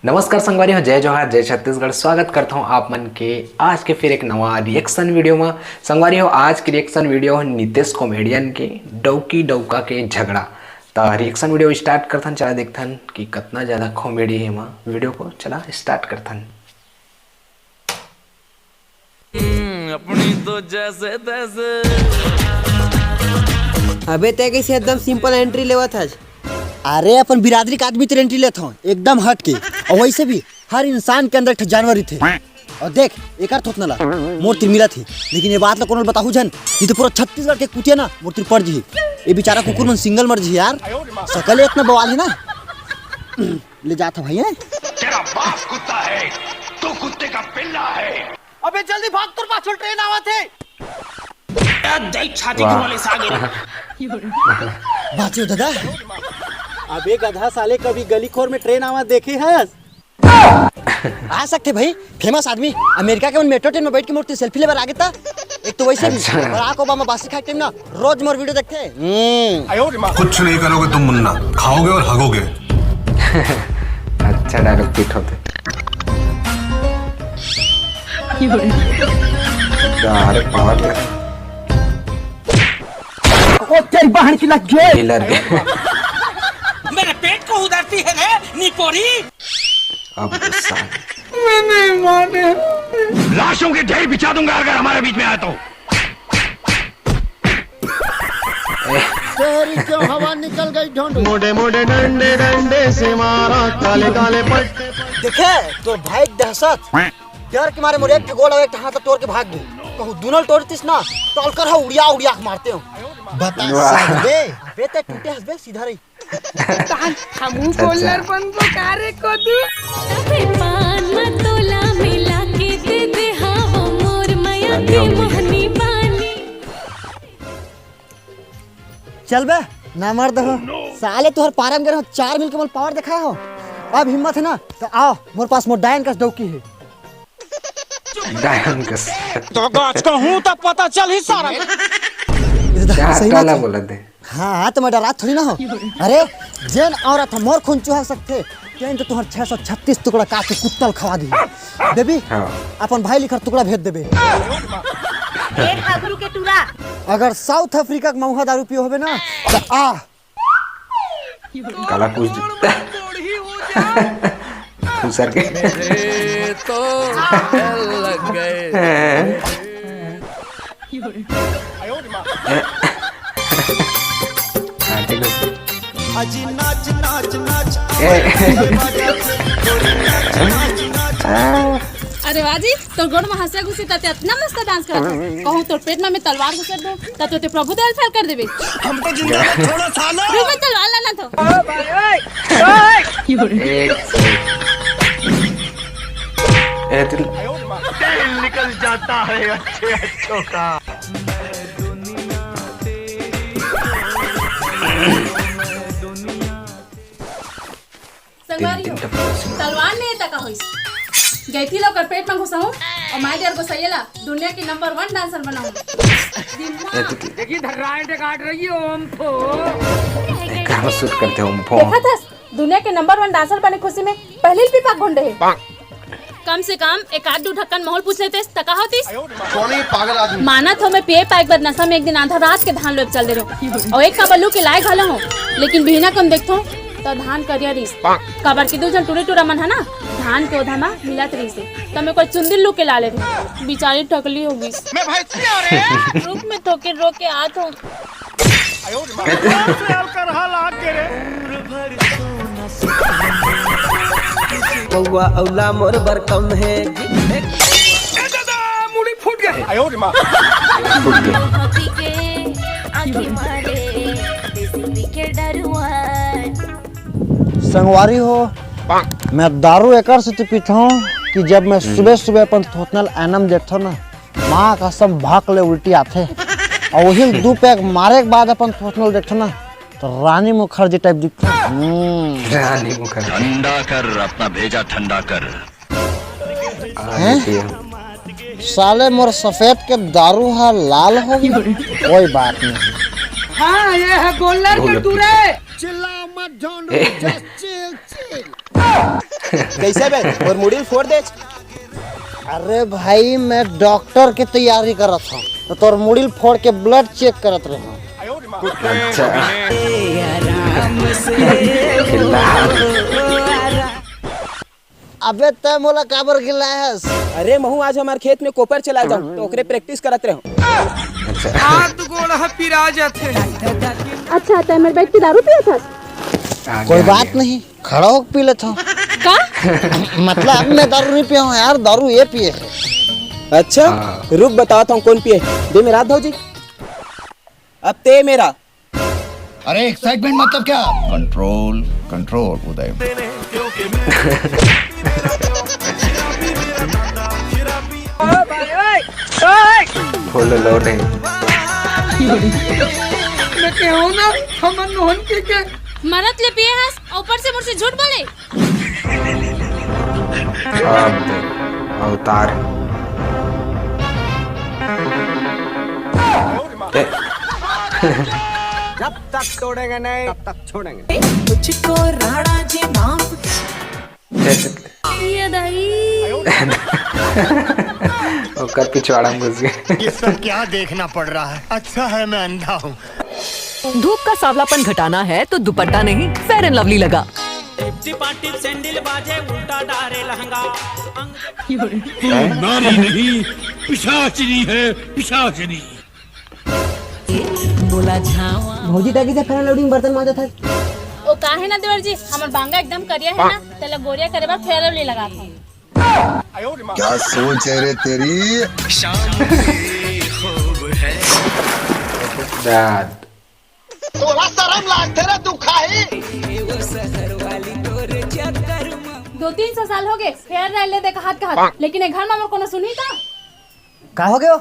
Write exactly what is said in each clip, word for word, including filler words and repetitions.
नमस्कार संगवारी हो, जय जोहार, जय छत्तीसगढ़। स्वागत करता हूँ आप मन के आज के फिर एक नवा रिएक्शन वीडियो में। संगवारी हो, आज के रिएक्शन वीडियो है नितेश कॉमेडियन के डौकी डौका के झगड़ा। तो रिएक्शन वीडियो स्टार्ट करथन, चला देखथन कि कितना ज्यादा कॉमेडी है वहाँ वीडियो को। चला स्टार्ट करथन। हम्म, अपनी तो जैसे तैसे। अबे तय कैसे एकदम सिंपल एंट्री लेवत हस? अरे अपन बिरादरी का आदमी तेरे एंट्री लेत हो एकदम हट के। और वैसे भी हर इंसान के अंदर एक ठो जानवर ही थे। और देख एकर थोतना ला मोर तिर मिला थी, लेकिन ये बात ला कोनो बताहू झन, नहीं तो पूरा छत्तीसगढ़ के कुतिया ना मोर तिर पड़ जी। ये बेचारा कुकुर मन सिंगल मर जी यार, सकल इतना बवाल है ना। ले जात ह भाई हैं? तेरा बाप कुत्ता है, तू कुत्ते का पिल्ला है। अबे जल्दी भाग, तोर पाछल ट्रेन आवत हे। देख छाती वाले सागे। बाँचे हो दादा। अबे गधा साले, कभी गली खोर में ट्रेन आवा देखे हस? आ सकथे भाई, फेमस आदमी अमेरिका के उन मेट्रो ट्रेन में बैठ के मोर तिर सेल्फी लेबर आगे ता। एक तो वैसे भी बराक ओबामा बासी खाए के टाइम ना रोज मोर वीडियो देखथे। हम्म। कुछ नहीं करोगे तुम मुन्ना, खाओगे और हगोगे। अच्छा डायलॉग फिट होते। अरे पावर। ओ तेरी बहन की लग गई। हिलर के। मेरे पेट को उधरती है रे निपोरी। अब गुस्सा। लाशों के ढेर बिछा दूंगा अगर हमारे बीच में आया तो। तेरी क्यों हवा निकल गई ढोंडू? मोटे मोटे डंडे डंडे से मारा काले काले पट देखे तोर भाई के दहशत, डर के मारे मोर एक ठे गोड़ और एक ठे हाथ तोड़ के भाग गई। कहूँ दुनल तोड़तीस ना तो अलकर हा उड़िया उड़िया के मारते हो। बता वाह। सकबे? अबे ते टूटे हंसबे सीधा रही। हमू गोल्लर बनबो का रे कोदू? तबे पान म तोला मिला के दे दे हावो मोर मया के मोहनी बानी। चल बे ना मर दहो। साले तोहर पारम गे रहो, चार मिल के मोल पावर दिखाए हो। अब हिम्मत है ना तो आओ मोर पास मोर डायन कस डौकी है। डायन कस। तो गाछ कहूँ तो पता चल ही सारा। इधर क्या सही काला बात है। बोला दे। हाँ हाँ तो मैं डरात थोड़ी ना हो। अरे जेन औरत ह मोर खून चुहा सकथे तेन तो तुहर छह सौ छत्तीस टुकड़ा काट के कुत्ता ल खवा दी। देबी हाँ। अपन भाई लिखर टुकड़ा भेज देबे। ए घाघरू के टूरा। अगर साउथ अफ्रीका के महुआ दारू पियो होबे ना तो आ काला कुछ। घुसर के। तो लग गए। हाँ, ठीक है। अजी नाच नाच नाच। ए, अरे वाह जी, तोर गोड़ में हंसिया घुसी त ते इतना मस्त डांस करत है। कहूँ तोर पेट में मैं तलवार घुसेड़ दूँ त तो ते प्रभु दयाल फेल कर देबे। हमको जिंदा मत छोड़ो सालो। रुक, मैं तलवार लाना था। एक, एक। ए, तू तेल निकल जाता है अच्छे अच्छों का। संगवारी हो, तलवार नहीं तका होइस। गई थी लोकर पेट में घुसाऊं और माय डियर गोसैया ला दुनिया की नंबर वन डांसर बनाऊं। ए, तू देखिए धर्रांटे काट रही हो हम तो। कहाँ शूट करते हो हम फोन? देखा था दुनिया के नंबर वन डांसर बने खुशी में पहले ही पीपा घुंडे है। कम से कम एक आध दो ढक्कन माहौल पूछ लेते त का होतीस। कौन है ये पागल आदमी? माना थो मैं पिए पाए के बाद नशा में एक दिन आधा रात के धान लोए चल दे रहो और एक का बल्लू के लाए घालो हो, लेकिन बिहना कम देखथो तो धान करिया रिस। काबर के दू झन टूरी टूरा मन है ना धान के ओधा मा मिलत रहिसे, त मैं कोई चुंदी लू के ला ले रही। बिचारी टकली हो गई। मैं भैंसी आ रहे हैं। रुक मैं थोके रोके आत हूँ। कर हाल आ के रे। बउआ औला मोर बर कम है। ए दादा, मुड़ी फूट गया। आयो रे माँ। पी के आंखें मारे देसी पी के डरुआ। संगवारी हो, मैं दारू एकर सेती पीथौं कि जब मैं सुबह सुबह अपन थोथनल एनम देखथौं ना, माँ कसम भक ले उल्टी आथे। और वही दू पैक मारे के बाद अपन थोथनल देखथौं ना, तो रानी मुखर्जी टाइप दिखथौं। हम्म। रानी मुखर्जी। ठंडा कर अपना भेजा, ठंडा कर। हाँ, ये साले मोर सफेद के दारू हा लाल हो गया। कोई बात नहीं। हाँ, ये है गोल्लर के टूरे। चिल्ला मत ढोंडू, ए। just chill, chill। कैसे बे, तोर मुड़ी ल फोड़ दे? अरे भाई, मैं डॉक्टर के तैयारी करत हूँ, तो तोर मुड़ी ल फोड़ के ब्लड चेक करत रहे हूँ। अच्छा। अबे, तै मोला काबर खिलायस? अरे, महू आज हमार खेत में कोपर चला जाऊं, तो ओकरे प्रैक्टिस करत रहूं। हाथ गोड़ ह पिरा जाथे। अच्छा, तै मेरे बैठ के दारू पिया था? कोई बात नहीं, खड़ा होके पी लेता हूँ। का? मतलब, मैं दारू नहीं पिया हूँ यार, दारू ये पिए है। अच्छा, हाँ। रुक, बताता हूँ कौन पिए। दे मेरा हाथ, भौजी। अब ते मेरा। अरे, एक्साइटमेंट मतलब क्या? कंट्रोल, कंट्रोल, उदय। फुल लोड है। मैं कहूँ ना, हमन नोहन के के। मरत ले पिए हस, ऊपर से मुझसे झूठ बोले। अब अवतार। ए। जब तक तोड़ेंगे नहीं, तब तक छोड़ेंगे। मुझको राणा जी माफ। ये दाई। ओकर पिछवाड़ा में घुस गए। ये सब क्या देखना पड़ रहा है? अच्छा है मैं अंधा हूँ। धूप का सांवलापन घटाना है तो दुपट्टा नहीं, फेयर एंड लवली लगा। टिप टिपा टिप सैंडल बाजे, उल्टा डारे लहंगा। अंग नारी नहीं, पिशाचिनी है, पिशाचिनी। भौजी, ताकि से फेयर लवली में बर्तन मांजत है। ओ काहे ना देवर जी, हमर बांगा एकदम करिया है ना, तेला गोरिया करे बर फेयर लवली लगात हूँ। क्या सोच है रे तेरी? दाद। तोला शरम लागथे रे, तू खाही। दो तीन सौ साल हो गए फेयर लवली दे कहत कहत, लेकिन ए घर में मोर कोनो सुनही का? का हो गयो?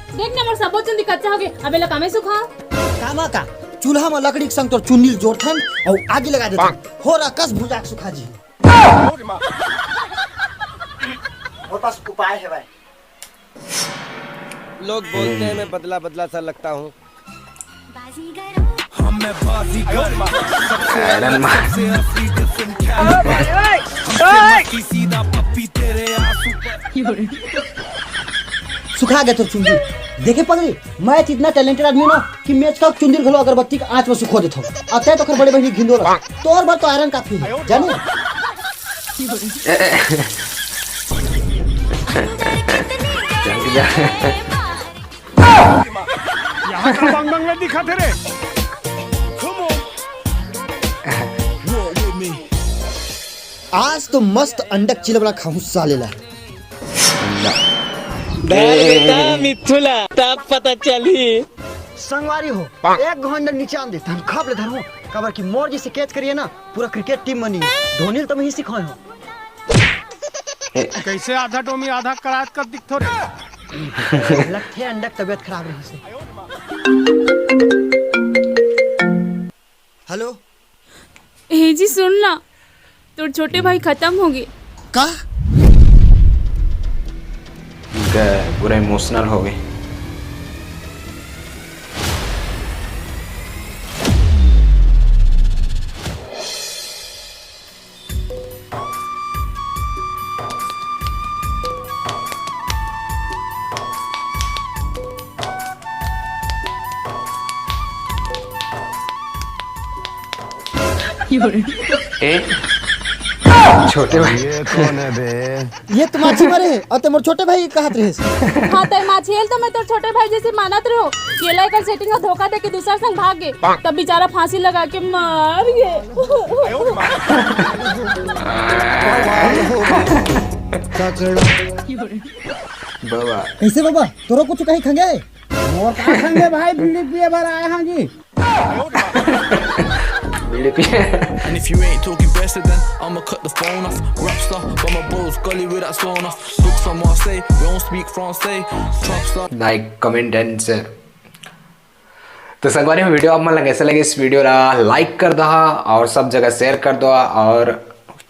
देख ना, मोर सबो चुंदी कच्चा हो गए, अबे ला कामे सुखा। कामा का? चूल्हा में लकड़ी के संग तोर चुन्नी ल जोड़थन अउ आगी लगा देथन। हो रहा कस भुजा के सुखा जी। मोर पास उपाय है भाई। लोग बोलते हैं मैं बदला बदला सा लगता हूँ। सुखा गया तोर चुंदी। देखे पगली, मैं इतना टैलेंटेड आदमी ना कि मेच का चुंदी घलो अगरबत्ती के आंच में सुखो देथो। अब तय तो कर बड़े बहनी घिंदो रहा। तोर बर तो आयरन काफी है, जाने? चल जा। यहाँ का बंग बंग में दिखा थे रे। आज तो मस्त अंडक चिलबला खाहूं साले ला। डाल बेटा मिथुला, तब पता चली। संगवारी हो, एक घंटा नीचे आन दे, हम खप ले धरू, काबर कि मोर जैसे कैच करिए ना, पूरा क्रिकेट टीम बनी। धोनी ल तो मैं ही सिखाए हूँ। कैसे आधा टोमी आधा करात कर दिखथो रे? लगथे अंडक तबीयत खराब रही से। हेलो। हे जी सुन ना, तोर छोटे भाई खत्म हो गए। का? गए, पूरा इमोशनल हो गए। ए? छोटे भाई। ये कौन है बे? ये तो माछी मरे हे, अउ ते मोर छोटे भाई कहत रहिस। हाँ, ते माछी हे ल तो मैं तोर छोटे भाई जैसे मानत रहो। ये लइका सेटिंग का धोखा दे के दूसरा संग भाग गए, तब बेचारा फांसी लगा के मर गए। बाबा। कैसे बाबा? तोरो कुछ कहीं खंगे? मोर का खंगे भाई, बीड़ी पिए बर आए हाँ जी। बीड़ी पिए। And if you ain't talking better, then I'ma cut the phone off. Rap star, but my bros gully with that sawn off. Look from Marseille, we don't speak Francais. Trap star. Like, comment and share. तो संगवारी हो, video आप मन ला कैसे लगे, इस video ला लाइक कर दहा और सब जगह शेयर कर दहा और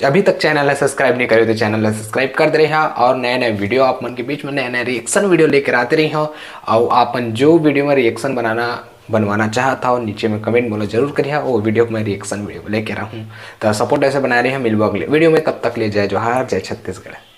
अभी तक चैनल ला सब्सक्राइब नहीं करे हो तो चैनल ला सब्सक्राइब कर दे रहा और नए नए वीडियो आप मन के बीच में नए नए रिएक्शन वीडियो लेकर आते रही हो। और आप मन जो वीडियो में रिएक्शन बनाना बनवाना चाहत हव, नीचे में comment मोला जरूर करिहा, वो video में reaction video लेके रहूँ। तो support ऐसे बनाए रहिहा, मिलबो अगले video में, तब तक ले जय जोहार, जय छत्तीसगढ़।